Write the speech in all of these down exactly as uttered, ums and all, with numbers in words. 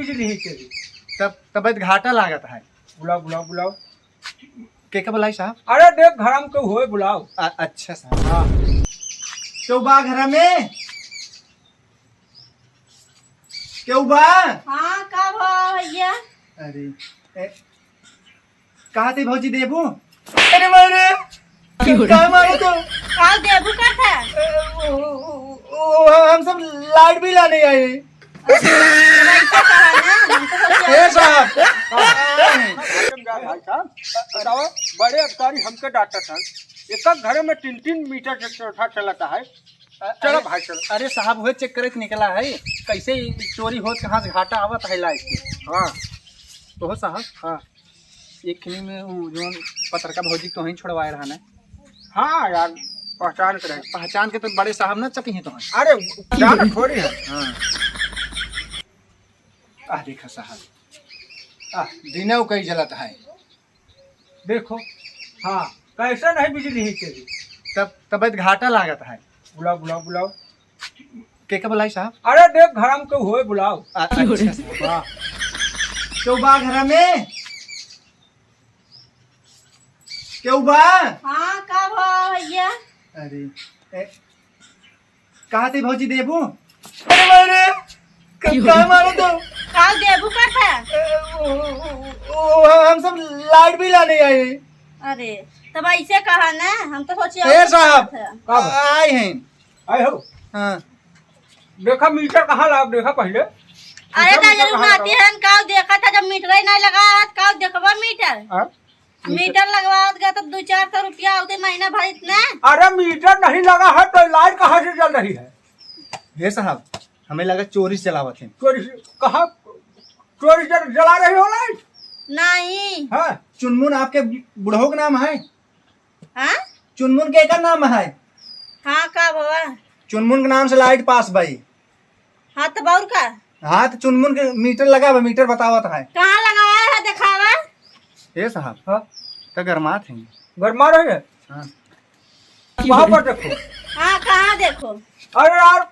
बिजली ही चली। तब, तब घाटा लागत है। बुलाओ, बुलाओ, बुलाओ। के का बुलाई साहब? अरे देख, घर में केहू होए, बुलाओ। अ-, अच्छा साहब। हाँ। केहू बा घर में? केहू बा? हाँ, का भा भैया? अरे, ए, कहा थी भौजी देबू? अरे मारे, का मारो तो? का देबू का था? ए, ओ, ओ, ओ, ओ, हम सब लाइट बिल आने आए। अच्छा, वैसे कहा ना, हम तो सोचे ए साहब। भाई साहब, बताओ, बड़े अधिकारी हमके डांटत हैं। एक एक घर में तीन तीन मीटर से चौथा चलता है। अ-, चलो अरे, भाई, चलो। अरे साहब, वह चेक करे के निकला है, कैसे ई चोरी होत, कहाँ से घाटा आवत है लाइट के। हाँ। तो हो साहब, हाँ। एक खिनी में वो जोन पत्रका भौजी के तो वहीं छोड़वाए रहा ना। हाँ यार, पहचान के रहे। पहचान के तो बड़े साहब ना चकी हैं तो हैं। अरे, जान थोड़ी है। हाँ। आ देखा साहब, आ दिनौ कई जलत है। देखो, हाँ, कैसे नहीं बिजली ही चली। तब, तब घाटा लागत है। बुलाओ, बुलाओ, बुलाओ। के का बुलाई साहब? अरे देख, घर में केहू होए, बुलाओ। अ-, अच्छा साहब। हाँ। केहू बा घर में? केहू बा? हाँ, का भा भैया? अरे, ए, कहा थी भौजी देबू? अरे मारे, क-, का मारो तो? का देबू का था? ए, ओ, ओ, ओ, ओ, हम सब लाइट बिल आने आए। अरे, तब ऐसे कहा ना, हम तो सोचिए ए और साहब, का था। आए हैं। आए हो? हाँ। देखा मीटर कहाँ लाग, देखा पहले। अरे मीटर, दादा, मीटर कहाँ रुक आती लाग? है, का देखा था जब मीटर ही नहीं लगा, का देखबा मीटर? हाँ? मीटर लगवावत गया तो दो चार सौ रुपया होते महीना भर इतना। अरे मीटर नहीं लगा है तो लाइट कहाँ से जल रही है? हे साहब, हमें लगा चोरी से जलावत हैं। चोरी से? कहाँ चोरी से जला रही हो लाइट? नहीं। हाँ। चुनमुन आपके बुढ़ऊ के नाम है? हाँ? चुनमुन के एकर नाम है? हाँ, का भवा? चुनमुन के नाम से लाइट पास बाई। हाँ, तब और का? हाँ, तो चुनमुन के मीटर लगा बा, मीटर बतावत है। कहाँ लगावा है, दिखावा? ए साहब, हाँ? तो गरमात हैं। गरमा रहे हैं? हाँ। वहाँ पर देखो। हाँ, कहाँ देखो? अरे यार।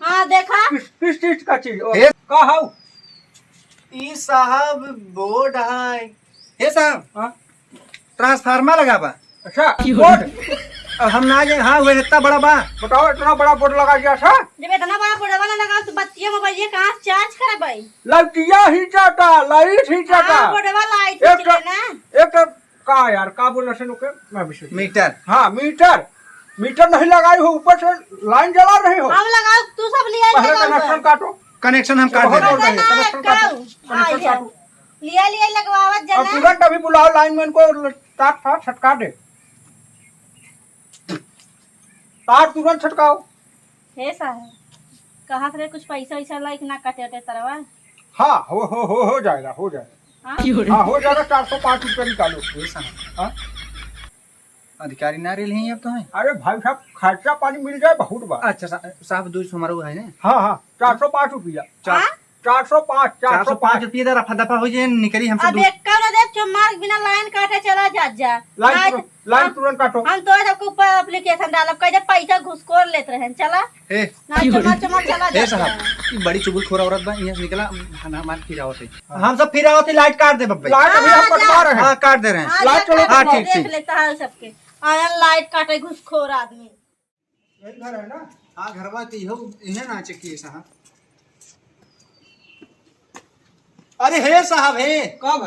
हाँ, देखा? किस, किस चीज का चीज? ओ, ए? का हऊ? ई साहब बोर्ड है। हे साहब, हाँ? ट्रांसफार्मर लगा बा। अच्छा, बोर्ड? अब हम ना जाए, हाँ, वह इतना बड़ा बा। बताओ, इतना बड़ा बोर्ड लगा दिया था? जब इतना बड़ा बोर्डवा ना लगा, तो बत्तिया मोबाइल कहाँ से चार्ज करबै? लड़किया ही चाटा, लाइट ही चाटा। हाँ, बोर्डवा लाइट ही एक चले ना। एक का यार, का बोला से लोग के? मैं भी सोच मीटर। हाँ, मीटर। मीटर नहीं लगाई हो, ऊपर से लाइन जला रहे हो। हम लगाओ, तू सब लिया पहले लगा कनेक्शन ऊपर। काटो। कनेक्शन हम काट दे रहे हैं। पता ना कनेक्शन काटो। काऊ। कनेक्शन काटो। लिया, लिया लगवावत अब जाना। तुरंत अभी बुलाओ लाइनमैन को, तार फार छटका दे। तार तुरंत छटकाओ। हे साहब, कहा थे कुछ पैसा वैसा लाइक ना काटे वाटे तरवा? हाँ, हो, हो, हो, हो जाएगा, हो जाएगा। हाँ? हाँ, हो जाएगा, चार सौ पाँच रुपया निकालो। हे साहब। हाँ? अधिकारी ना रहे हैं अब तो हैं। अरे भाई साहब, खर्चा पानी मिल जाए, बहुत बा। अच्छा सा-, साहब, दो सौ हमारा वो है ना? हाँ, हाँ, चार सौ पाँच रुपया। चार हाँ? चार सौ पाँच, चार सौ पाँच। चार सौ पाँच रुपया दे, रफा दफा हो जाए, निकली हमसे अब दूर। एक कौन दे, चुम्मा बिना लाइन काटे चला जात जा। लाइन लाइन तुरंत, लाइन हम, तुरंत काटो। हम तो सबके ऊपर एप्लीकेशन डालब, कह दे पैसा घुसखोर लेत रहे हैं, चला। ए। ना, चुम्मा, चुम्मा चला ए जात साहब, जा। ये बड़ी चुगलखोर औरत बा, यहाँ से निकला, खाना हमार फिर आवत है। हम सब फिर आवत है, लाइट काट दे बब्बे। लाइट अभी हम हाँ, कटवा जा। रहे हैं। हाँ, काट दे रहे हैं। हाँ, लाइट जा, चलो, हाँ, हाँ, ठीक, देख ठीक। लेता है सबके। आया लाइट काटे घुसखोर आदमी। यही घर है ना? हाँ, घरवा तो इहो, इहे ना चेक किए साहब। अरे हे साहब, हे। कब?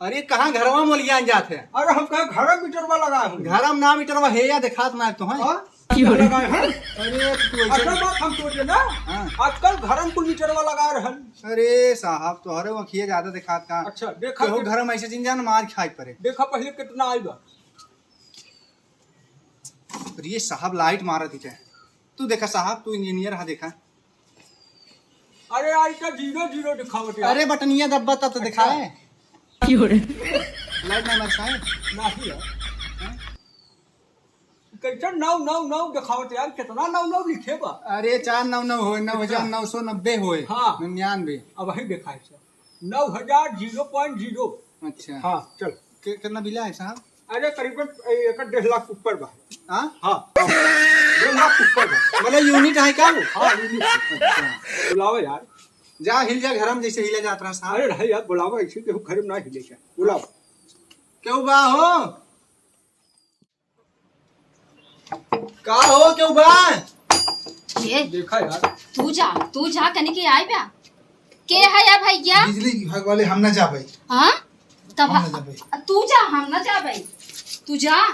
अरे कहाँ घरवा मोलियान जात है? अरे हम कहे घर में मीटरवा लगा है। घर में ना मीटरवा है या देखात ना तो है। हाँ? क्या लगाए हैं? अरे तू ऐसे अच्छा बात हम सोचे ना। हाँ। आजकल घर में कुल मीटरवा लगा रहन। अरे साहब, तोहरे वखिया ज्यादा देखात का? अच्छा, देखा केहू कि घर में ऐसे जिन जान मार खाए पड़े। देखा पहले कितना आई बा। अरे ये साहब लाइट मारत ही है। तू देखा साहब, तू इंजीनियर हा देखा। अरे यार, इसका जीरो जीरो दिखावत यार। अरे बटनिया दब्बा तब तो अच्छा। दिखाए। क्यों रे? लाइट नहीं मार साहब। नहीं है। हैं? कैसे नौ नौ नौ दिखावत यार, कितना नौ नौ लिखे बा? अरे चार नौ नौ होए, नौ हजार नौ सौ नब्बे होए। हाँ। निन्यानवे। अब वही दिखाए सर। नौ हजार जीरो पॉइंट जीरो। अच्छा। हाँ, चल। कि-, कितना बिला है साहब? अरे, करीबन ए-, एक डेढ़ लाख ऊपर बा। हाँ? हाँ। डेढ़ लाख ऊपर बा। मतलब यूनिट है का वो? हाँ, यूनिट। अच्छा। बुलाओ यार। जा हिल जा घर में, जैसे हिला जात रहा साहब। अरे नहीं यार, बुलावा, ऐसे केहू घर में ना हिले जा, बुलावा। केहू बा हो? का हो, केहू बा? ये देखा यार। तू जा, तू जा, कनी के आए बा। के है या भैया? बिजली विभाग वाले, हम ना जाबे। हाँ? तब हम ना जाबे। तू जा, हम ना जाबे। तू जा,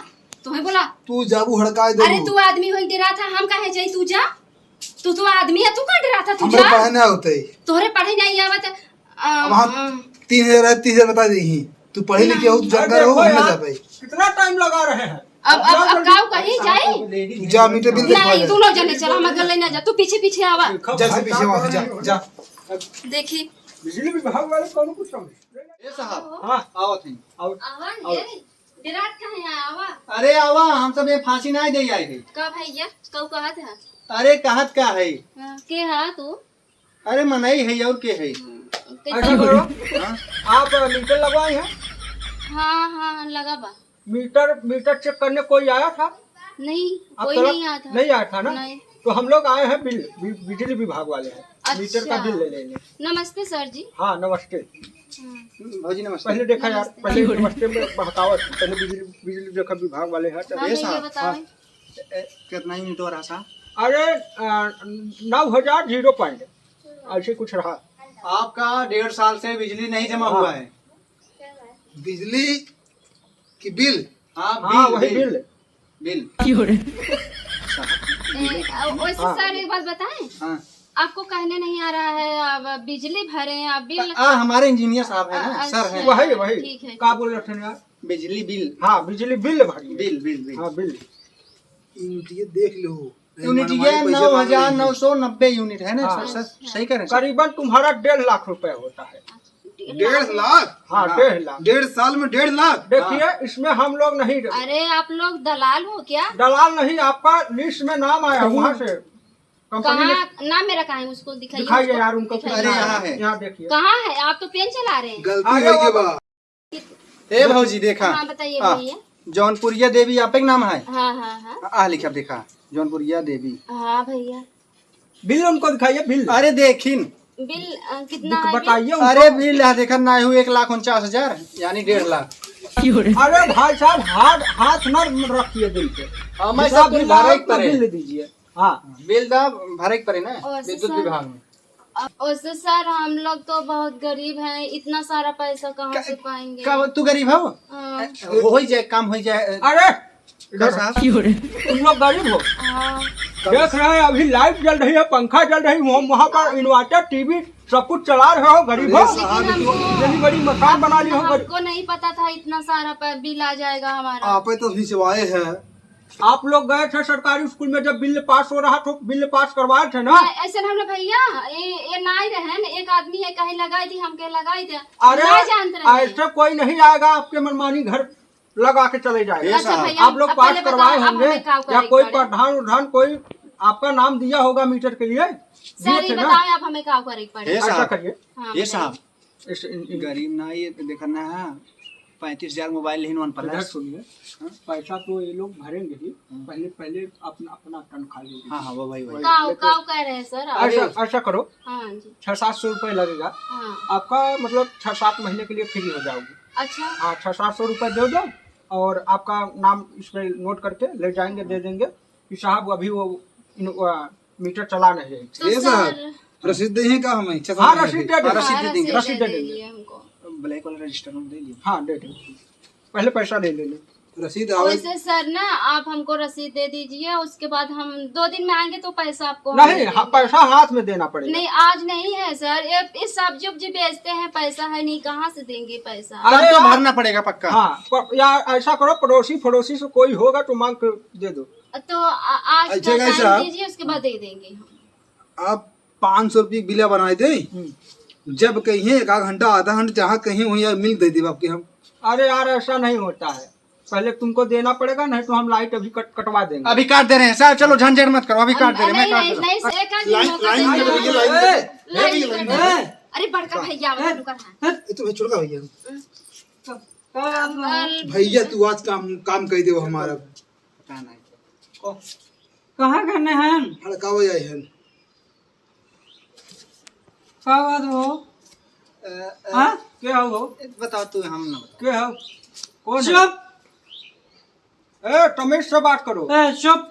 तुम्हें बोला। तू जाबू हड़काए देबू। अरे तू आदमी हो, डरा था, हम काहे जाई, तू जा। तू तो आदमी है, तू का डरा था, तू हमरे जा। पढ़े ना होते। तोहरे पढ़े नहीं आवत। आ, अब हम आ। तीन हजार है, तीस हजार बता दी ही। तू पढ़े लिखे हो, तू जानकार हो, हम ना जाबे। कितना टाइम लगा रहे हैं? अब, अब, अब काऊ कहीं जाई? तू जा, मीटर बिल दिखवा नहीं, दे। तू लोग जने चला, मगर लेना जा, तू पीछे पीछे आवा। जल्दी पीछे आवा, जा, जा। देखी। बिजली विभाग वाले कौन कुछ समझे? ए साहब, हाँ। आवत हैं। आवा। आवा, ये, डरात काहे आवा? अरे आवा, हम सब ये फांसी ना दे आए हैं। का भैया, कऊ कहत है? अरे कहत का है? हाँ, के हा तू? अरे मनई है और के है? हम्म, कैसे? अच्छा करो, हाँ? आप मीटर लगवाए हैं? हाँ, हाँ, लगा बा। मीटर, मीटर चेक करने कोई आया था? नहीं, आप कोई तलब नहीं आया था। नहीं आया था ना? नहीं। तो हम लोग आए हैं बिल, बि-, बिजली विभाग वाले हैं। अच्छा। मीटर का बिल ले लेंगे। नमस्ते सर जी। हाँ, नमस्ते। हाँ। भौजी नमस्ते। पहले देखा यार, नमस्ते। पहले नमस्ते में बहकावत, पहले बिजली, बिजली देखा विभाग वाले हैं, तो हाँ, ये भैया साहब, बताओ। हाँ। ए, कितना यूनिट हो रहा था? अरे, आ, नौ हजार ज़ीरो पॉइंट, ऐसे कुछ रहा। आपका डेढ़ साल से बिजली नहीं जमा हाँ। हुआ है। बिजली की बिल? हाँ, हाँ, बिल, वही बिल। बिल। बिल। ए, अ, वैसे हाँ। सर, एक बात बताएं? हाँ। आपको कहने नहीं आ रहा है, अब बिजली भरें, अब बिल आ, हमारे इंजीनियर साहब हैं ना, अ, सर हैं। अच्छा, वही, वही। ठीक है। का बोल रहे थे यार? बिजली बिल। हाँ, बिजली बिल भरिए। बिल, बिल, बिल। हाँ, बिल। यूनिट ये देख लो। यूनिट ये नौ हजार नौ सौ नब्बे यूनिट है ना, हाँ। सर, सर, सही कह रहे हैं, सर। करीबन तुम्हारा डेढ़ लाख रुपए होता है। डेढ़ लाख? हाँ, हाँ। डेढ़ लाख। डेढ़ साल में डेढ़ लाख? देखिए, हाँ। इसमें हम लोग नहीं। अरे, आप लोग दलाल हो क्या? दलाल नहीं, आपका लिस्ट में नाम आया वहाँ से। कंपनी में कहाँ नाम मेरा कहाँ है, उसको दिखाइए, दिखाइए उसको यार, उनको दिखाइए। अरे, यहाँ है। यहाँ देखिए। कहाँ है? आप तो पेन चला रहे हैं। गलती अरे, हो गई वो बा। ए भौजी, देखा। हाँ, बताइए आ, भैया। जौनपुरिया देवी आप एक नाम है? हाँ, हाँ, हाँ। आ, लिखा, देखा, जौनपुरिया देवी। हाँ भैया। बिल उनको दिखाइए, बिल। अरे देखिन। बिल, अ, कितना दिख-, है बिल? बताइए उनको। अरे बिल है, देखा ना, हुई एक लाख उनचास हजार, यानी डेढ़ लाख। अरे भाई साहब, हाथ, हाथ ना रखिए बिल पे। हाँ, मैं हिसाब सब कुछ भरे पर है। बिल दीजिए। हाँ। बिल दा भरे के पड़े ना, और विद्युत सर, विभाग में। और सर, हम लोग तो बहुत गरीब हैं, इतना सारा पैसा कहाँ का-, से पाएंगे? का, तू गरीब हो? हाँ। हो ही जाए, काम हो ही जाए। अरे, इधर साहब। तुम लोग गरीब हो? हाँ। देख रहे हैं, अभी लाइट जल रही है, पंखा जल रही है, वहाँ, वहाँ पर इन्वर्टर, टीवी सब कुछ चला रहे हो, गरीब हो? अरे साहब, लेकिन हमको, इतनी बड़ी मकान बना ली हो, गरीब। हमको नहीं पता था इतना सारा प-, बिल आ जाएगा हमारा। आप तो अभी से आए हैं। आप लोग गए थे सरकारी स्कूल में जब बिल पास हो रहा तो बिल पास करवाए थे ना? नहीं, ऐसे हम लोग भैया, ये, ये ना ही रहे न, एक आदमी है कहीं लगाई थी, हम कहे लगाई थे, अरे, ना जानते रहे। ऐसे कोई नहीं आएगा आपके मनमानी घर लगा के चले जाएगा। अच्छा भैया, आप लोग अब पास पहले करवाए बताओ, अब होंगे हमें का या करे कोई पड़े? प्रधान उधान कोई आपका नाम दिया होगा मीटर के लिए? सर, दिए ये थे ना? बताएं, आप हमें का करे पड़े? ऐसा करिए। हाँ, ये बताइए। साहब, इस, इन, इन गरीब ना, ये देखा ना है, पैंतीस हजार मोबाइल लेहिन OnePlus। इधर सुनिए, हाँ? पैसा तो ये लोग भरेंगे ही, हाँ। पहले, पहले अपना, अपना तनख्वाह ले लीजिए। हाँ, हाँ, वो भाई, वही। काऊ, लेकिन काऊ कह रहे हैं सर आप? ऐसा, ऐसा करो, हाँ जी। छः सात सौ रुपये लगेगा। हाँ। आपका मतलब छः सात महीने के लिए फ्री हो जाओगे। अच्छा। हाँ, छः सात सौ रुपये दे दो और आपका नाम इसमें नोट करके ले जाएंगे, दे देंगे कि साहब अभी वो इन-, वो मीटर चला नहीं है। तो ये साहब, सर, रसीद दे हैं का हमें? छः सात हाँ, महीने रसीद की? दे दे। हाँ, रसीद दे हाँ, देंगे। रसीद दे रसीद दे देंगे। दीजिए हमको। ब्लैक वाला रजिस्टर में दे दिए। हाँ, दे दे। रसीद आओ। वैसे सर ना, आप हमको रसीद दे दीजिए, उसके बाद हम दो दिन में आएंगे तो पैसा आपको हम नहीं, दे हाँ, देंगे। पैसा हाथ में देना पड़ेगा। नहीं, आज नहीं है सर, ये, ये सब्जी उब्जी बेचते हैं, पैसा है नहीं, कहाँ से देंगे पैसा? अरे तब तो यार, भरना पड़ेगा पक्का। हाँ, प-, या ऐसा करो, पड़ोसी, पड़ोसी से कोई होगा तो मांग के दे दो। तो आ-, आज अच्छा, का टाइम दीजिए, उसके बाद दे देंगे हम। आप पाँच सौ रुपये बिला बनाए दे, हम्म। जब कहीं एक आध घंटा, आधा घंटा, जहाँ कहीं वहीं यार मिल दे दे आपके हम। अरे यार, ऐसा नहीं होता है, पहले तुमको देना पड़ेगा, नहीं तो हम लाइट अभी कट, कटवा देंगे। अभी काट दे रहे हैं सर, चलो झंझट मत करो, अभी काट दे रहे हैं, मैं काट दे रहा हूँ। लाइन, लाइन कट रही है, लाइन कट रही है। अरे बड़का भैया, ये तो भाई छोटका भैया। भैया, तू आज काम, काम कर दे हमारा। पता नहीं। कहाँ गए हैं? हड़कावे आए हैं। का बात हो? अ, अ, हाँ? के हो? बताओ तू, हम ना बताओ। के हो? कौन है? चुप। ए, तमीज से बात करो। ए, चुप।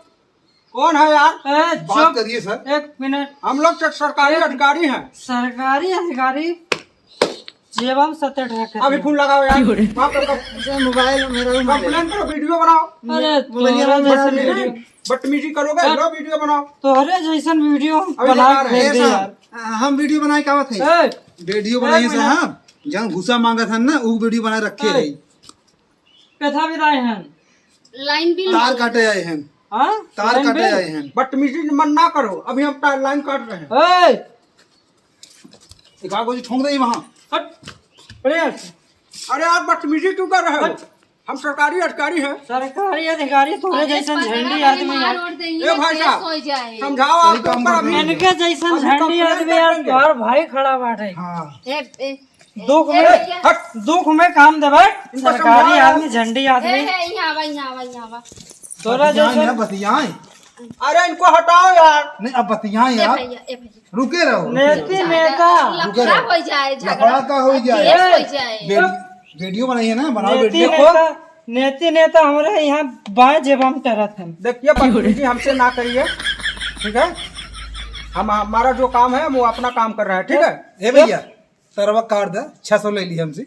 कौन है यार? ए, बात चुप। करिए सर। एक मिनट। हम लोग तो सरकारी अधिकारी हैं। सरकारी अधिकारी? जेबा में सत्तर टका के अभी फोन लगाओ यार। बात करो। अच्छा, मोबाइल मेरा भी मारे। कंप्लेन करो, वीडियो बनाओ। अरे, मोबाइल तोहरे मेरा जैसन भी वीडियो। बदतमीजी, बदतमीजी करोगे, लो वीडियो बनाओ। तोहरे जैसन वीडियो हम अभी बना बता रहे हैं। फेंक दे यार। हम वीडियो बनाए का बात है? ए, वीडियो बनाइए एक मिनट। साहब, जहाँ घुसा मांगा था ना, वो वीडियो बनाए रखे ए, रही। कथा भी आए हैं। लाइन बिल तार मांगे। काटे आए हैं। हाँ? तार लाइन काटे बिल? आए हैं। बदतमीजी मन ना करो, अभी हम तार लाइन काट रहे हैं। ए! एक आगो जी ठोंक दे वहाँ। हट। अरे यार। अरे यार, बदतमीजी क्यों कर रहे हो? हट। हम सरकारी अधिकारी हैं। सरकारी अधिकारी तोहरे अरे, जैसन पकड़ा झंडी के आदमी मार यार। ओढ़ देंगे, ए भाई केस साहब, हो जाए। समझाओ आप कोई काम ऊपर कर अभी। रहे हैं। इनके जैसन अभी झंडी कंप्लेन आदमी कर यार, देंगे। तोहर भाई खड़ा बाटे। हाँ। ए, ए, दुख ए, में, भैया। हट, दुख में काम देबे, इनको सरकारी समझाओ। आदमी, झंडी ए, आदमी। ए, यहाँ आवा, यहाँ आवा, यहाँ आवा। तोरा बतियाए जैसे ना, बतियाए। अरे इनको हटाओ यार। नहीं, अब बतियाए ए यार। भैया, ए भैया। रुके रहो, रुके नेती रहो। नेता। लफड़ा रुके रहो। हो जाए, झगड़ा। लफड़ा का हो जाए? केस हो जाए। वीडियो, वीडियो बनाइए ना, बनाओ नेती वीडियो। नेता, नेती नेता हमारे यहाँ बाएं जेब हम टरत हैं। देखिए, बदतमीजी हमसे ना करिए, ठीक है? हम, हमारा जो काम है, वो अपना काम कर रहे हैं, ठीक है? ए भैया, तरवा काट दे, छह सौ ले ली हमसे।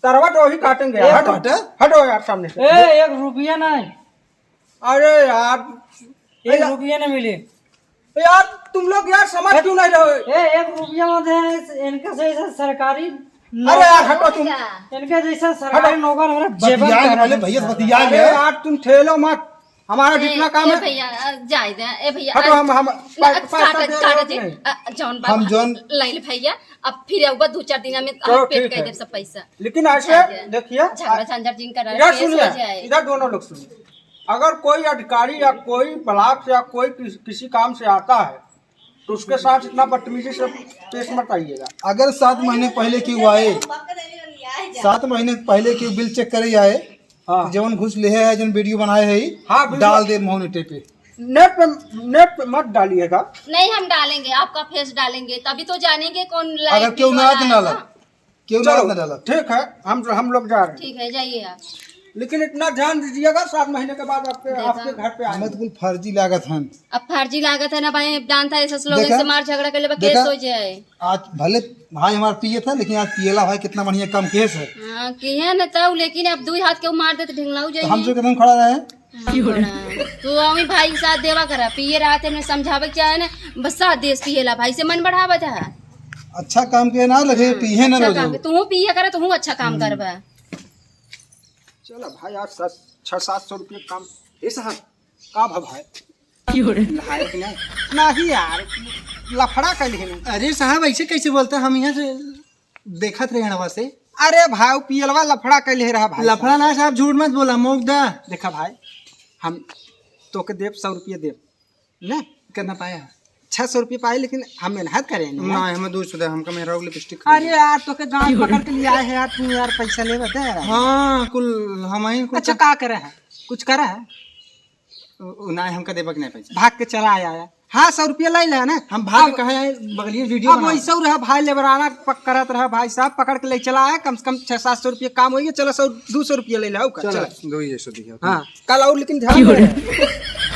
तरवा तो वही काटेंगे ए, यार। हट, हट। हटो यार सामने से। ए, एक रुपया नहीं। अरे यार, एक भैया। रुपया नहीं मिले। यार, तुम लोग यार समझ हट। क्यों नहीं रहे? ए, एक रुपया मत दे, इनके जैसे सरकारी अरे यार, हटो तुम। इनके जैसे सरकारी हटो। नौकर हमारे जेबन बतिया कर ले, रहे भैया, हैं। बतिया अरे ले। यार, तुम ठेलो मत। हमारा ए, जितना काम ए है। भैया, अ, जाए दे, ए भैया, हटो, अ, हम, हम न, पै-, अ, पैसा काटा, दे काटा रहे जी, नहीं। अ, जौन हम बाबा जौन लैल भैया, अब फिर आऊगा दो चार दिन में, चलो, हम पेड ठीक कर है। देब सब पैसा। लेकिन ऐसे जाए दे। देखिए, झगड़ा झंझट जिन कर रहे, इधर केस हो सुनिए, जाए। इधर दोनों लोग सुनिए। अगर कोई अधिकारी या कोई ब्लॉक से या कोई किस-, किसी काम से आता है, तो उसके साथ इतना बदतमीजी से पेश मत आइएगा। अगर सात महीने पहले की हुआ है, सात महीने पहले की बिल चेक करे आए, हाँ। तो जवन घूस ले है, जवन वीडियो बनाए है, हाँ, बिल्कुल। डाल दे मोहनिटे पे। नेट पे, नेट पे मत डालिएगा। नहीं, हम डालेंगे, आपका फेस डालेंगे, तभी तो जानेंगे कौन लाइव अगर क्यों वीडियो ना वाला है डाला, ना। क्यों चलो, ना डाला? ठीक है, हम, हम लोग जा रहे हैं। ठीक है, जाइए आप। लेकिन इतना ध्यान दीजिएगा, सात महीने के बाद आपके, देखा। आपके घर पे आएंगे। हमें तो कुल फर्जी लागत हन। अब फर्जी लागत है ना भाई, जानता है, सस लोग देखा? इससे मार झगड़ा कर लेबा, केस देखा? हो जाए। आज भले भाई हमार पिए था, लेकिन आज पियला भाई कितना बढ़िया काम केस है। हाँ, किहे न तब, लेकिन अब दुई हाथ के मार दे तो ढिंगलाऊ तो हम जाइए। जो कदम खड़ा रहे हैं। हाँ, बड़ा। तू अमी भाई के साथ देवा करा, पिए रहते में समझावे के चाहे ना, बस साथ देस पिएला भाई से मन बढ़ावत है। अच्छा काम के ना लगे, हम्म, पीहे ना अच्छा रोज। काम के, तू पिए करे, तू अच्छा काम हम्म। करबा। चलो भाई, यार, सात, छह सात सौ रुपये काम। ए साहब, का भा भाई? क्यों रे? नहाए कि नहीं? नहीं यार, लफड़ा कइले है ना। अरे साहब, ऐसे कैसे बोलता? हम यहाँ से देखत रहे हड़वा से। अरे भाई, पियलवा लफड़ा कइले रहा भाई लफड़ा साहब। ना साहब, झूठ मत बोला, मौक दा। देखा भाई, हम तोके देब, सौ रुपये देब, ना? कितना पाया? छह सौ रुपये पाए, लेकिन हम मेहनत करे हैं ना। ना, हमें दो सौ दे, हमका मेहरारू लिपस्टिक खरीदे। अरे यार, तोके गांड पकड़ के लिए आए हैं यार, तू यार पैसा लेबे दे यार। हाँ, कुल हम ही कुल अच्छा, का करे है? कुछ करे है? उ, उ, ना, हमका देबे के नहीं पैसा। भाग के चला आया है। हाँ, सौ रुपया ले ले ना। हम भाग अब के कहाँ आए? बगलिए वीडियो अब बनाओ। वही सौ रहा भाई, लेबराना पक-, करत रहा भाई साहब, पकड़ के ले चला आया, कम से कम छह सात सौ रुपया काम होइए, चलो सौ, दो सौ रुपया ले ले, आओ का, चलो, चलो। दो ये सौ दिया। हाँ, कल आओ, लेकिन ध्यान क्यों रे? रहे।